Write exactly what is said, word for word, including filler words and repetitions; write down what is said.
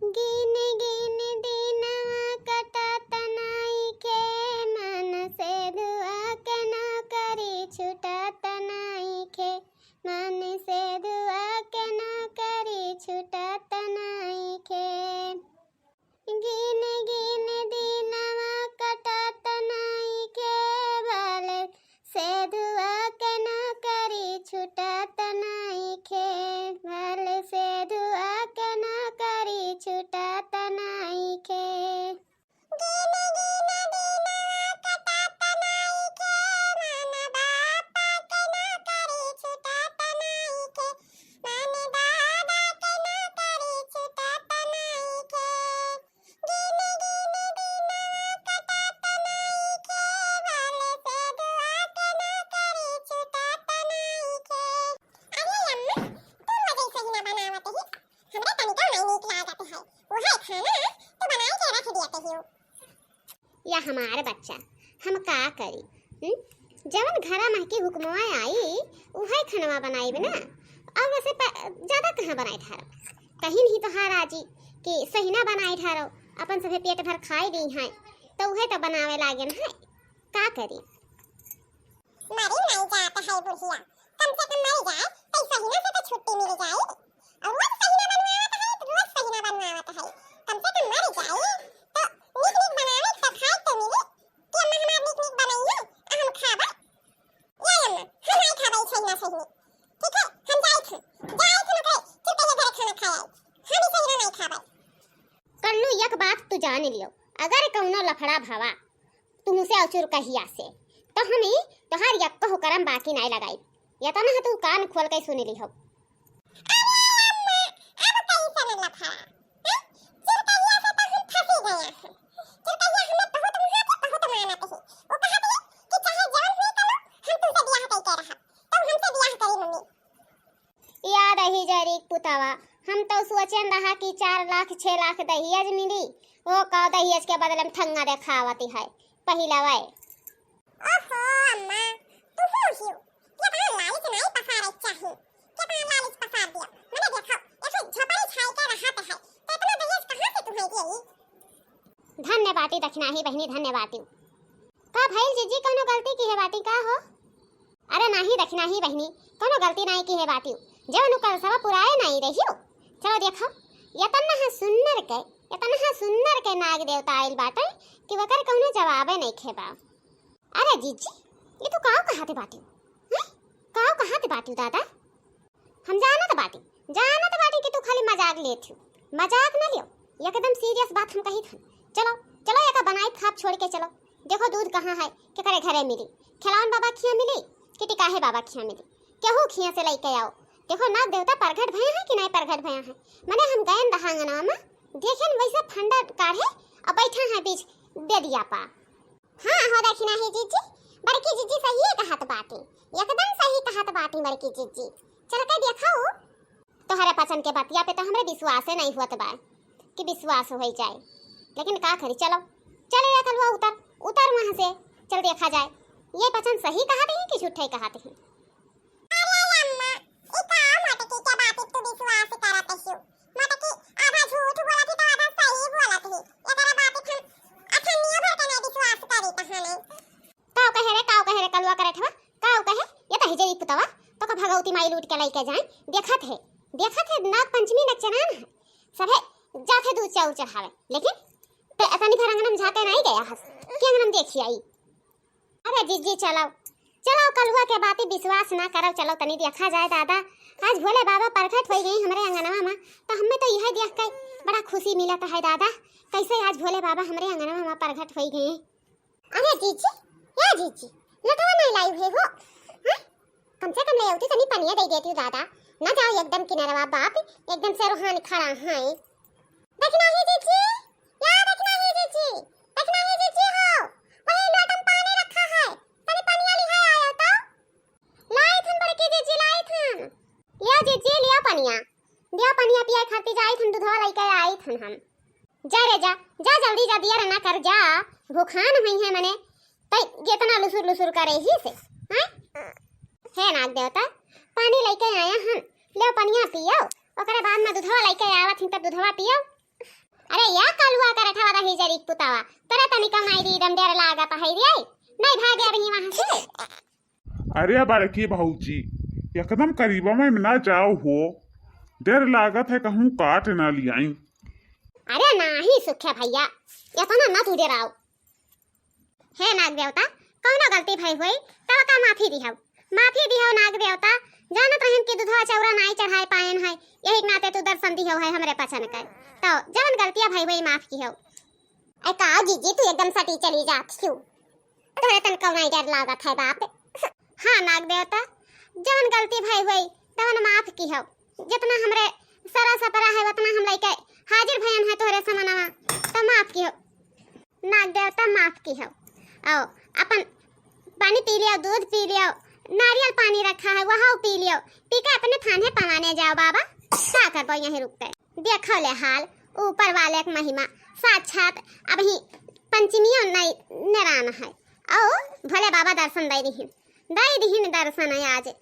गिन गिन दिनवा कटत नइखे, मन सेधुआ के नौकरी छूटत नइखे, मन सेधुआ के नौकरी छूटत नइखे। गिन गिन दिनवा कटत नइखे, भले सेधुआ के नौकरी छूटत नइखे, भले सेधुआ के नौकरी छूटत नइखे। गिन गिन दिनवा कटत नइखे, मन बापा के नौकरी छूटत नइखे, मन दादा के नौकरी छूटत नइखे। गिन गिन दिनवा कटत नइखे, भले सेधुआ के नौकरी छूटत नइखे। अरे अम्मा, तू रोज ऐसे ही ना बनावत ही, हमरे तनिका नहीं नीक लागत है, उहे खाना तू बनाई के रख दिया कहियो। या हमार बच्चा, हम का करी? हम्म? जवन घरा महकी हुक्मवा आई, उहे खनवा बनाइब ना। और वैसे प-, ज्यादा कहाँ बनाई ठारो? कहीं नहीं तोहार आजी कि सहिना बनाई ठारो, अपन सभे पेट भर खाई दी हैं, तो उहे तो बनावे लागेन है। का करी? मरी नहीं जात है बुढ़िया, कम से कम मरी जाए, तो सहिना से तो छुट्टी मिल जाए। और रोज सहिना बनवावत है, तो रोज सहिना बनवावत है, कम से कम मरी जाए, तो नीक नीक बनावे तो खाए तो मिले। कि अम्मा हमार नीक नीक बनइहैं, आ हम खाबा। या अम्मा, हम नाई खाबा ई छहिना छहिनी। ठीक है, हम जाइत हन। जाइत हन ओकरे चुपे के घरे खाना खाए आई। हम ई छहिना नाई खाबा। कल्लू, एक बात तू जान लियो, अगर कउनो लफड़ा भवा तुहसे और चुरकहिया से, तो हम ई तोहार यक्को करम बाकी नाई लगाई। यतना है तू कान खोल के सुन लिहो। अरे अम्मा, अब कैसन लफड़ा? हैं? चुरकहिया से तो हम फंसी गया हैं। चुरकहिया हमें बहुत मुहा के बहुत मानत ही। वो कहत ही कि चाहे जवन हुई करो, हम तुमसे बियाह कई के रहब। तो हमसे बियाह करी मम्मी। या दहिजरी पुतवा, हम तो सोचेन रहा कि चार लाख, छह लाख दहिज मिली। वो का दहिज के बदले में ठंगा देखावती है। पहिला वै। ओहो अम्मा, तुहू हियो। केतना लालच नाई पसारे चाही। केतना लालच पसार दिया। मने देखो, एक झोपड़ी छाई के रहत है, तो इतना दहेज कहाँ से तुम्हें दिए? धन्य बाटी दखिनाही बहिनी, धन्य बाटी। का भइल जिज्जी, कउनो गलती किहे बाटी का हो? अरे नाही दखिनाही बहिनी, कउनो गलती नाई किहे बाटी। जवन उ कलसवा पुराए नाई रहियो। चलो देखो, यतना हा सुन्नर के, यतना हा सुन्नर के नाग देवता आइल बाटे कि वकर कउनो जवाबे नइखे बा। अरे जीजी, ई तू काव कहत बाटिउ? हैं? काव कहत बाटिउ दादा? हम जानत बाटी, जानत बाटी कि तू खाली मजाक लेत हिउ। मजाक न लियो, एकदम serious बात हम कहित हन। चलो, चलो एका बनाई खाब छोड़ के चलो। देखो दूध कहाँ है, केकरे घरे मिली? खिलावन बाबा खिया मिली कि टिकाहे बाबा खिया मिली? केहू खिया से लइके आओ। देखो नाग देवता प्रगट भया है कि नाई प्रगट भया है? मने हम गयन रहा अंगनवा में, देखेन वैसे फंडा काढ़े और बैठा है बीच बेदिया पा। हाँ, हो दखिनाही जिज्जी, बड़की जिज्जी सहिए कहत बाटी, एकदम सही कहत बाटी बड़की जिज्जी। चल के देखउ। तोहरे पचन के बतिया पे तो हमरे विश्वासे नहीं होत बा कि विश्वास होइ जाए, लेकिन का करी, चलो, चले रे कलुआ, उतर, उतर वहाँ से, चल देखा जाए, ये पचन सही कहत ही कि झूठे कहत ही। अरे अम्मा, ई का मोटकी के बात तू विश्वास करत हियो? मोटकी आधा झूठ बोलत ही तो आधा सही बोलत ही। एकरा बात हम अठन्नियो भर के नहीं विश्वास करी कहानी। काव कहे रे, काव कहे रे कलुआ करे ठवा, काव कहे? ये तो हिजरी पुतवा, तो का भगवती माई लूट के लइके जाए। देखत है, देखत है नाग पंचमी नचनान है। सभे जात है दूध चाउर चढ़ावे, लेकिन ते तनी भर अंगनम झाके नहीं गया हस। के अंगनम देखी आई। अरे जिज्जी चलाओ, चलाओ कलुआ के बाती विश्वास ना करो, चलो तनी देखा जाए दादा। आज भोले बाबा प्रगट होइ गए हमरे अंगनवा में, तो हमें तो यह देख के बड़ा खुशी मिलत है दादा। कैसे आज भोले बाबा हमरे अंगनवा में प्रगट होइ गए। अरे जीजी, या जीजी, लटवा नहीं लाई हुए हो? हाँ? कम से कम ले आती तनी पनिया दे देती दादा। ना जाओ एकदम किनारवा बाप, एकदम से रोहान खड़ा है। दखिनाही जीजी, या दखिनाही जीजी, दखिनाही जीजी हो, वही लोटम पानी रखा है, तनी पनिया लिहाय आयो तो। लाई थन बड़की जीजी, लाई थन। लिया जीजी, लिया पनिया, लिया पनिया पिया खाती जाई थन, दूधवा लइके आई थन हम। जा रे जा, जा जल्दी जा, दिया रे ना कर जा, भूखान हुई है मने, तई केतना लुसुर लुसुर करे ही से, हैं? हे नाग देवता, पानी लइके आया हन, ले पनिया पियो, ओकरे बाद में दूधवा लइके आवत ही तब दूधवा पियो। अरे या कलुआ करठवा रही जरी पुतावा, तोरे तनी कमाई दी दम डर लागत है रे। नहीं भागे अबही वहाँ से। अरे बड़की भौजी, एकदम करीबा में ना जाओ हो, डर लागत है कहूँ काट ना लियाई। अरे नाही सुखे भैया, इतना ना तू डराओ। हे नाग देवता, कौनो गलती भई होई, तब का माफी दिहौ, माफी दिहौ नाग देवता। जानत रहन कि दुधवा चौरा नाई चढ़ाए पाएन है, यही के नाते तू दर्शन दिहौ है हमरे पचन के। तो जवन गलतिया भई होई माफ किहौ। ऐ का जीजी, तू एकदम सटी चली जात क्यों? तोहरे तन कौनो डर लागत है बाप। हाँ नाग देवता, जवन गलती भई होई तवन माफ किहौ। जितना हमरे सरा सपरा है उतना हम लइके हाजिर भयन है तोहरे समनवा, तो माफ किहौ। नाग देवता माफ किहौ। आओ, अपन पानी पी लियो, दूध पी लियो, नारियल पानी रखा है वह पी लियो, पी के अपने थाने पवाने जाओ बाबा। का करबो यहीं रुक के? देखो ले हाल, ऊपर वाले के महिमा साक्षात। अबही पंचमियों नहीं नेरान है। आओ, भोले बाबा दर्शन दे दिहिन, दे दिहिन दर्शन आज।